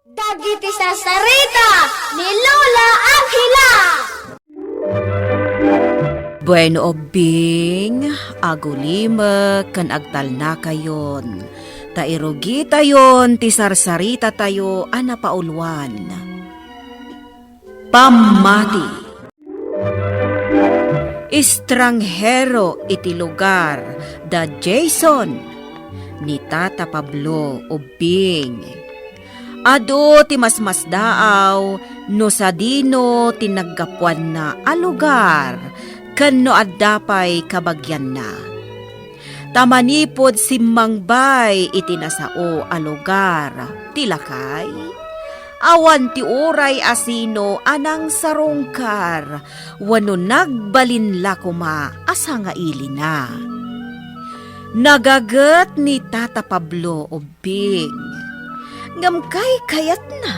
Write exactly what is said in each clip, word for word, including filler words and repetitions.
Dagiti sarsarita ni Lola Angela. Bueno, ubbing, agulimek ken agtalnakayon, ta irugitayon ti sarsaritatayo a napauluan. Pammati. Estranghero iti lugar da Jason ni Tata Pablo ubbing. Adu ti masmasdaaw no sadino ti naggapuanna a lugar ken no adda pay kabagianna. Ta manipud simmangbay iti nasao a lugar ti lakay, awan ti uray a sino a nangsarungkar wenno nagbalin la koma a sangailina. Nagaget ni Tata Pablo ubbing, ngem kaykayatna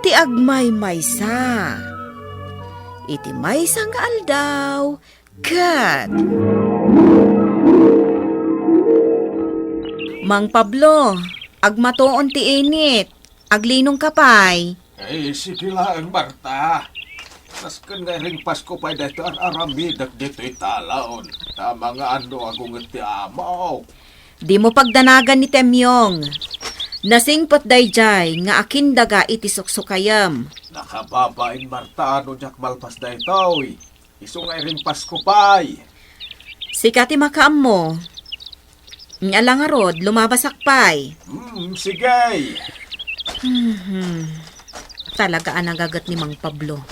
ti agmaymaysa. Iti maysa nga aldaw, ket, Mang Pablo, agmatoon ti init. Aglinongka pay. Ay, sige laeng, Marta. Nasken nga iringpasko pay daytoy ar-aramidek ditoy talon. Ta mangan no agunget ti amok. Dimo pagdanagan ni Temyong. Nasingpet daydiay nga akin daga iti suksukayem. Nakababain, Marta, no diak malpas daytoy. Isu nga iringpasko pay. Sika ti makaammo. Nya la ngarud, lumabasak pay. Hmm, sige. Mhm. Talaga a nagaget ni Mang Pablo.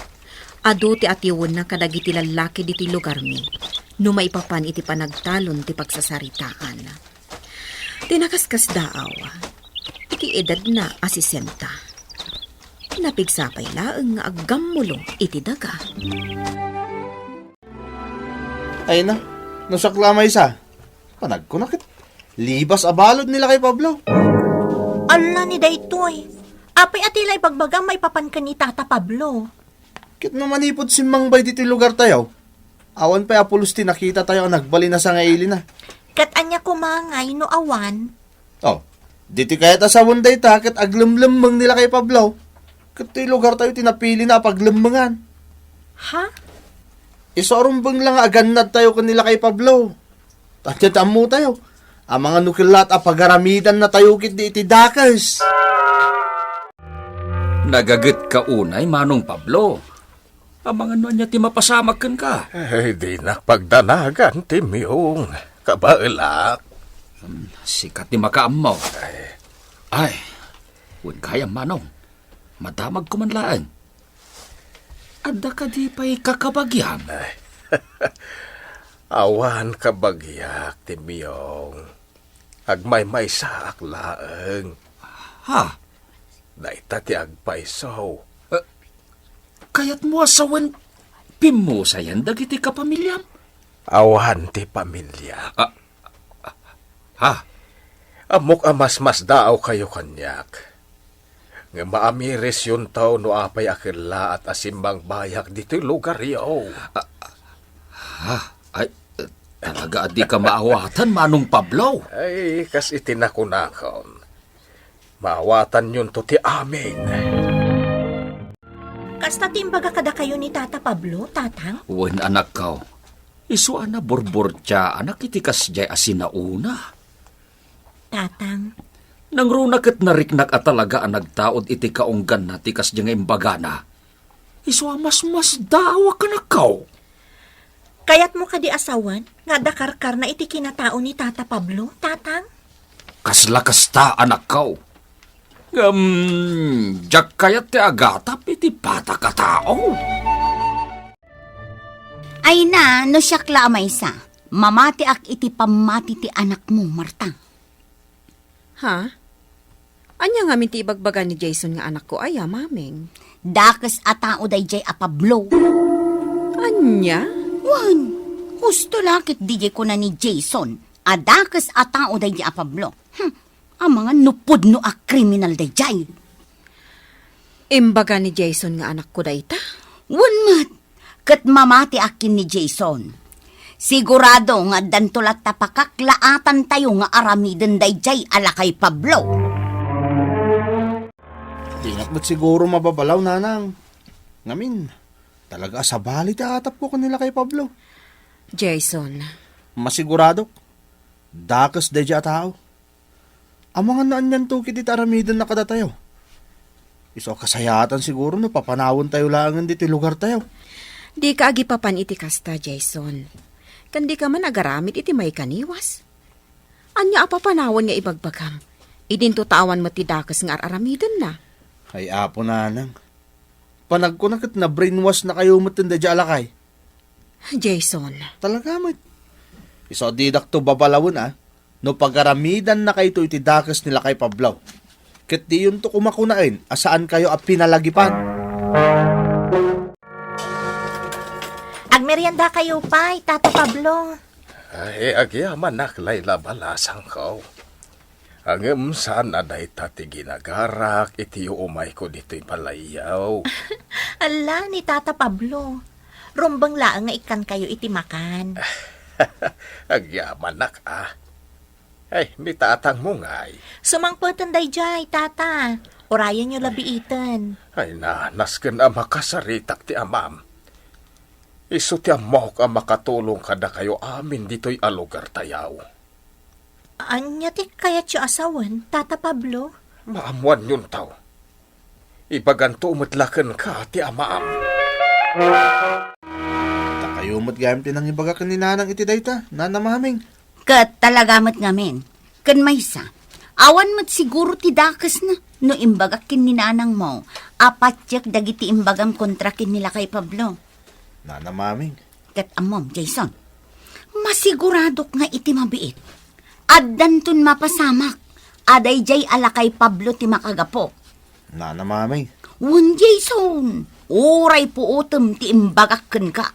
Adu ti atiwenna kadagiti lallaki ditoy lugarmi no maipapan iti panagtalon ti pagsasaritaan. Ti nakaskasdaaw, iti edadna a sesenta, napigsa pay laeng nga aggammulo iti daga. Ay na, no siak la maysa, panagkuna ket libas a balud ni lakay Pablo. Alla ni daytoy. Apay a ti la ibagbagam maipapan ken ni Tata Pablo? Ket no manipud simmangbay ditoy lugartayo, awan pay a pulos ti nakitatayo a nagbalin a sangailina. Ket ania koma ngay no awan? Oh, ditoy kayat a sawen dayta ket aglemlemmeng ni lakay Pablo. Ket toy lugartayo ti napilina a paglemmengan. Ha? Isu a rumbeng la nga agannadtayo ken ni lakay Pablo. Ania ti ammotayo? Amangan no kellaat a pagaramidannatayo ketdi iti dakes. Nagagetka unay, Manong Pablo. Amangan no ania ti mapasamak kenka. Ay, dinak pagdanagan, Timyong. Kabaelak. Hmm, sika ti makaammo. Ay. Ay, wen gayam, Manong. Madamagko man laeng. Adda kadi pay kakabagiam? Ay. Awan kabagiak, Timyong. Agmaymaysaak laeng. Ha? Dayta ti agpayso. Eh, kayatmo a sawen pimmusayan dagiti kapamiliam? Awan ti pamiliak. Ah, ha? Ammok a masmasdaawkayo kaniak. Ngem maamirisyonto no apay a kellaat a simmangbayak ditoy lugaryo. Ah, ha? Ay, talaga a dika maawatan, Manong Pablo. Ay, kas iti nakunakon, maawatanyonto ti amin. Kasta ti imbaga kadakayo ni Tata Pablo, Tatang? Wen, anakko. Isu a naburburtiaanak iti kasdiay a sinaona. Tatang. Nangruna ket nariknak a talaga a nagtaud iti kaungganna ti kasdi nga imbagana. Isu a masmasdaawak, anakko. Kayatmo kadi a sawen nga adda karkarna iti kinatao ni Tata Pablo, Tatang? Kasla kasta, anakko. Ngem, diak kayat ti agatap iti batak a tao. Ay na, no siak la a maysa, mamatiak iti pammati ti anakmo, Marta. Ha? Ania ngamin ti ibagbaga ni Jason nga anakko aya, Maming? Dakes a tao daydiay a Pablo. Ania? Wen, husto la ket diay kuna ni Jason a dakes a tao daydiay a Pablo. Hmm, amangan no pudno a kriminal daydiay. Imbaga ni Jason nga anakko dayta? Wen met, ket mamatiak ken ni Jason. Sigurado nga addanto latta pakaklaatantayo nga aramiden daydiay a lakay Pablo. Dinak met siguro mababalaw, nanang. Ngamin, talaga a sabali ti atapko ken ni lakay Pablo. Jason. Masiguradok, dakes daydiay a tao. Amangan no anianto ketdi ti aramidenna kadatayo. Isu a kasayaatan siguro no papanawentayo laengen ditoy lugartayo. Dika agipapan iti kasta, Jason. Ken dika man agaramid iti maikaniwas. Ania a papanawen nga ibagbagam? Idinto ta awan met ti dakes nga ar-aramidenna. Ay, Apo, nanang. Panagkuna ket na-brainwash na kayo met daydiay a lakay. Jason. Talaga met. Isu a didakto babalawen, a, no pagaramidanna kayto iti dakes ni lakay Pablo. Ket diyonto koma kunaen a saan kayo a pinalagipan. Agmerienda kayo pay, Tata Pablo. Ay, agyamanak, Layla, balasangko. Ngem saan a dayta ti ginagarak iti umayko ditoy balayyo. Alla, ni Tata Pablo. Rumbeng laeng nga ikkankayo iti makan. Agyamanak, a. Ay, ni tatangmo ngay. Sumangpeten daydiay, Tata. Urayenyo la biiten. Ay, nasken a makasaritak ti amam. Isu ti ammok a makatulong kadakayo amin ditoy a lugartayo. Ania ti kayatyo a sawen, Tata Pablo? Maammoanyonto. Ibaganto met la kenka ti amam. Dakayo met gayam ti nangibaga ken ni nanang iti dayta, Nana Maming. Ket talaga met ngamin, ken maysa, awan met siguro ti dakesna no imbagak ken ni nanangmo a patiek dagiti imbagam kontra ken ni lakay Pablo. Nana Maming. Ket ammom, Jason, masiguradok nga iti mabiit, addanton mapasamak a daydiay a lakay Pablo ti makagapu. Nana Maming. Wen, Jason, uray puotem ti imbagak kenka.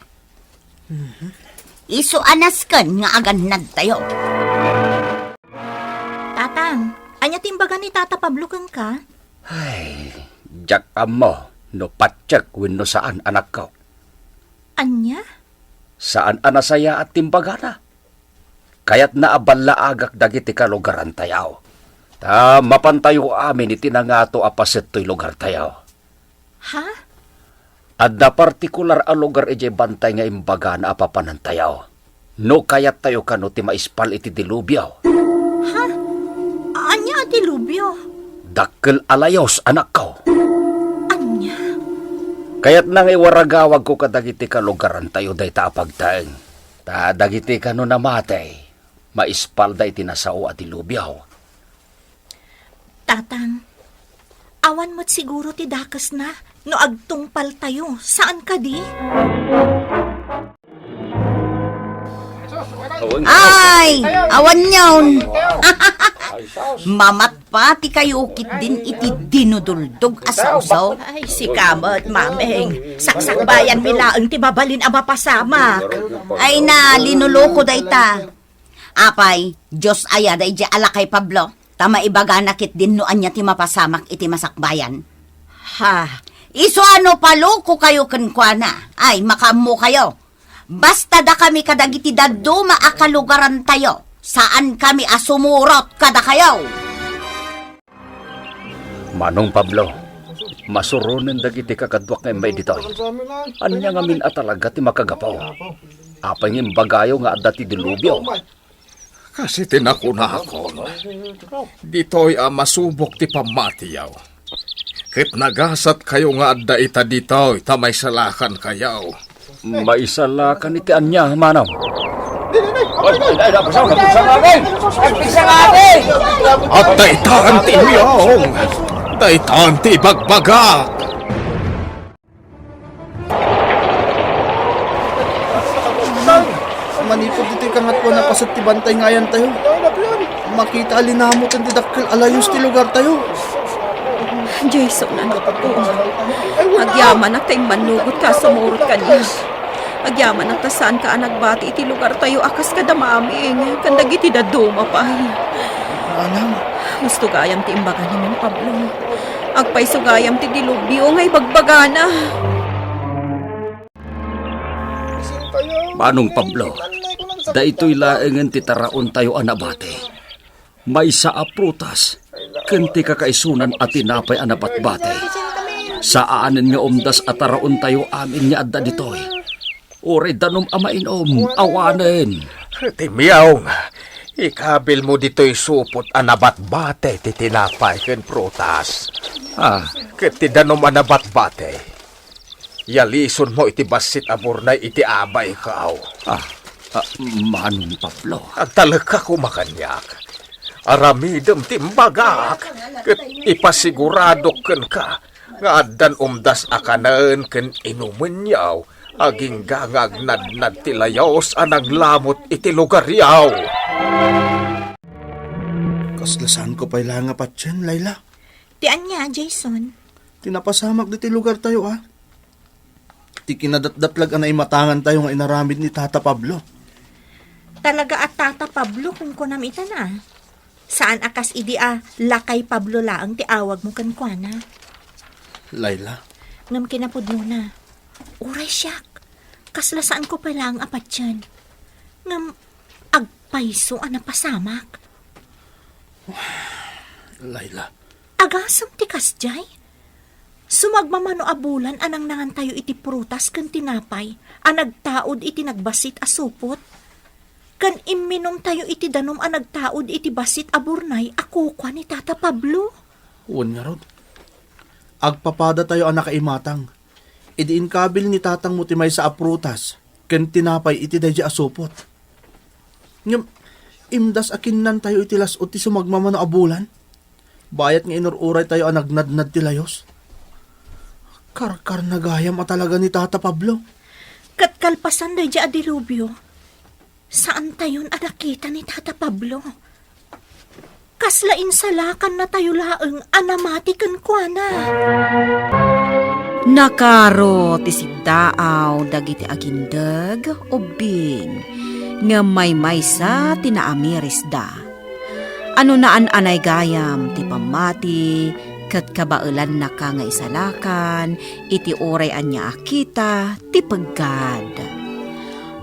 Mhm. Isu a nasken nga agannadtayo. Tatang, ania ti imbaga ni Tata Pablo kenka? Ay, diak ammo no patiek wenno saan, anakko. Ania? Saan a nasayaat ti imbagana. Kayatna a ballaagak dagiti kalugarantayo. Ta mapantayo amin iti nangato a paset toy lugartayo. Ha? Adda partikular a lugar idiay bantay nga imbagana a papanantayo. No kayattayo kano ti maispal iti dilubio. Ha? Ania a dilubio? Dakkel a layus, anakko. Ania? Kayatna nga iwaragawagko kadagiti kalugarantayo dayta a pagtaeng. Ta dagiti kano namati, maispalda iti nasao a dilubio. Tatang, awan met siguro ti dakesna no agtungpaltayo, saan kadi? Ay, awan yon. Mamatpati kayo ketdin iti dinuduldog a sausaw. Ay, sika met, Maming. Saksakbayanmi laeng ti mabalin a mapasamak. Ay na, linuloko dayta. Apay, Dios aya daydiay a lakay Pablo, ta maibagana ketdin no ania ti mapasamak iti masakbayan. Ha? Isu a no paloko kayo kenkuana, ay, makaammo kayo. Basta dakami kadagiti dadduma a kalugarantayo, saan kami a sumurot kadakayo. Manong Pablo, masuronen dagiti kakaduak nga immay ditoy. Ania ngamin a talaga ti makagapu? Apay nga imbagayo nga adda ti dilubio? Kas iti nakunakon, ditoy a masubok ti pammatiyo. Ket nagasatkayo nga adda ita ditoy ta maisalakankayo. Maisalakan iti ania, manong? Ay, ay, ay, napasaw, napasaw, agay! Agpisa nga, agay! At daytan ti iyong, daytan ti ibagbagak. Manipud ditoy kangatoan a paset ti bantay nga ayantayo, makita a linamutan ti dakkel a layus ti lugartayo. Jason, anakko, agyamanak ta immannugotka a sumurot kaniak. Agyamanak ta saanka a nagbati iti lugartayo a kas kada Maming ken dagiti dadduma pay. Manang. Husto gayam ti imbaga ni Manong Pablo. Agpayso gayam ti dilubyo nga ibagbagana. Manong Pablo, daytoy laengen ti taraontayo a nabati. Maysa a prutas, ken ti kakaisunan a tinapay a nabatbati. Saanen nga umdas a taraontayo amin nga adda ditoy. Uray danum a mainum, awanen. Ti miyaong, ikabilmo ditoy supot a nabatbati ti tinapay ken prutas. Ah. Ket ti danum a nabatbati, yalisonmo iti bassit a burnay iti abaykaw. Ah, ah, Manong Pablo. Agtalekka koma kaniak. Aramidem ti imbagak, ket ipasiguradok kenka nga addan umdas a kanaen ken inumenyo, agingga nga agnadnad ti layos a nanglamot iti lugaryo. Kasla saanko pay la nga patien, Layla. Ti ania, Jason? Ti napasamak ditoy lugartayo, a. Ti kinadatdatlag a naimatangantayo nga inaramid ni Tata Pablo. Talaga a Tata Pablo, kunkunam ita na. Saan a kas idi a lakay Pablo laeng ti awagmo kenkuana. Layla. Ngem kinapudnona, uray siak, kasla saanko pay laeng a patien. Ngem agpayso a napasamak. Layla. Agasem ti kasdiay? Sumagmamano a bulan a nangnangantayo iti prutas ken tinapay a nagtaud iti nagbassit a supot, ken imminumtayo iti danum a nagtaud iti bassit a burnay a kukua ni Tata Pablo. Wen ngarud, agpapadatayo a nakaimatang idi inkabil ni tatangmo ti maysa a prutas ken tinapay iti daydi a supot. Ngem, imdas a kinnantayo iti las-o ti sumagmamano a bulan, bayat nga inur-uraytayo a nagnadnad ti layos. Karkarnagayam a talaga ni Tata Pablo. Ket kalpasan daydi a dilubyo, saantayon a nakita ni Tata Pablo. Kasla insalakannatayo laeng a namati kenkuana. Nakaro ti siddaaw dagiti agindeg, ubbing, ngem maymaysa ti naamirisda. Ano naan-anay gayam ti pammati ket kabaelannaka nga isalakan iti uray ania a kita ti peggad.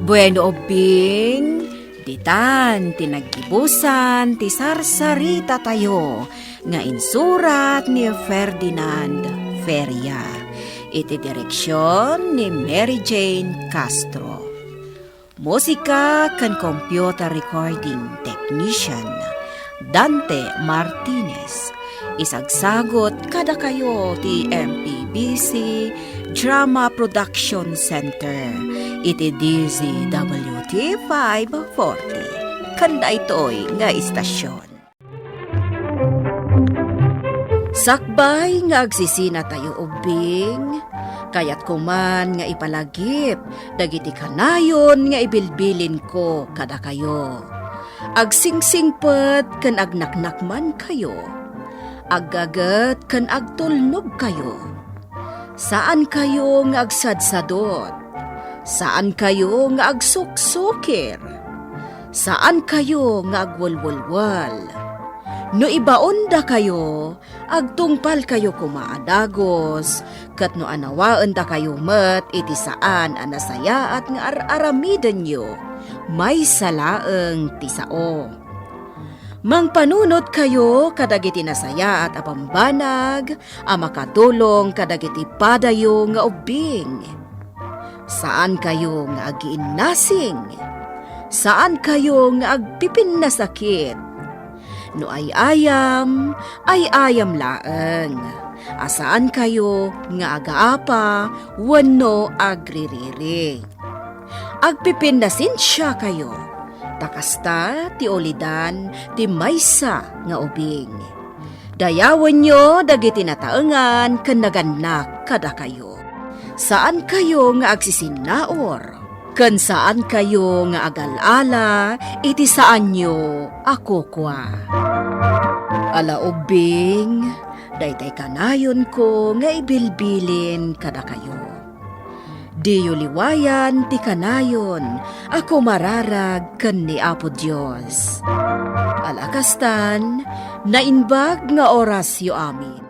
Bueno, ubbing, ditan ti naggibusan ti sarsaritatayo nga insurat ni Ferdinand Feria, iti direksion ni Mary Jane Castro. Musika ken computer recording technician, Dante Martinez. Isagsagut kadakayo ti M P B C Drama Production Center iti D Z W T five forty. Ken daytoy nga istasyon. Sakbay nga agsisinatayo ubbing, kayatko man nga ipalagip dagiti kanayon nga ibilbilinko kadakayo. Agsingsingpet ken agnaknakmankayo. Aggaget ken agtulnogkayo. Saankayo nga agsadsadot. Saankayo nga agsuksukir. Saankayo nga agwelwelwel. No ibaondakayo, agtungpalkayo koma a dagus, ket no anawaendakayo met iti saan a nasayaat nga ar-aramidenyo, maysa laeng ti sao. Mangpanunotkayo kadagiti nasayaat a bambanag a makatulong kadagiti padayo nga ubbing. Saankayo nga agiinnasing. Saankayo nga agpipinnasakit. No ay-ayam, ay-ayam laeng. A saankayo nga agaapa wenno agririri. Agpipinnasensiakayo, ta kasta ti ulidan ti maysa nga ubing. Dayawenyo dagiti nataengan ken nagannak kadakayo. Saankayo nga agsisinnaur, ken saankayo nga agal-ala iti saanyo a kukua. Ala ubbing, daytay kanayonko nga ibilbilin kadakayo. Diyo liwayan ti kanayon a kumararag ken ni Apo Dios. Ala kastan, naimbag nga orasyo amin.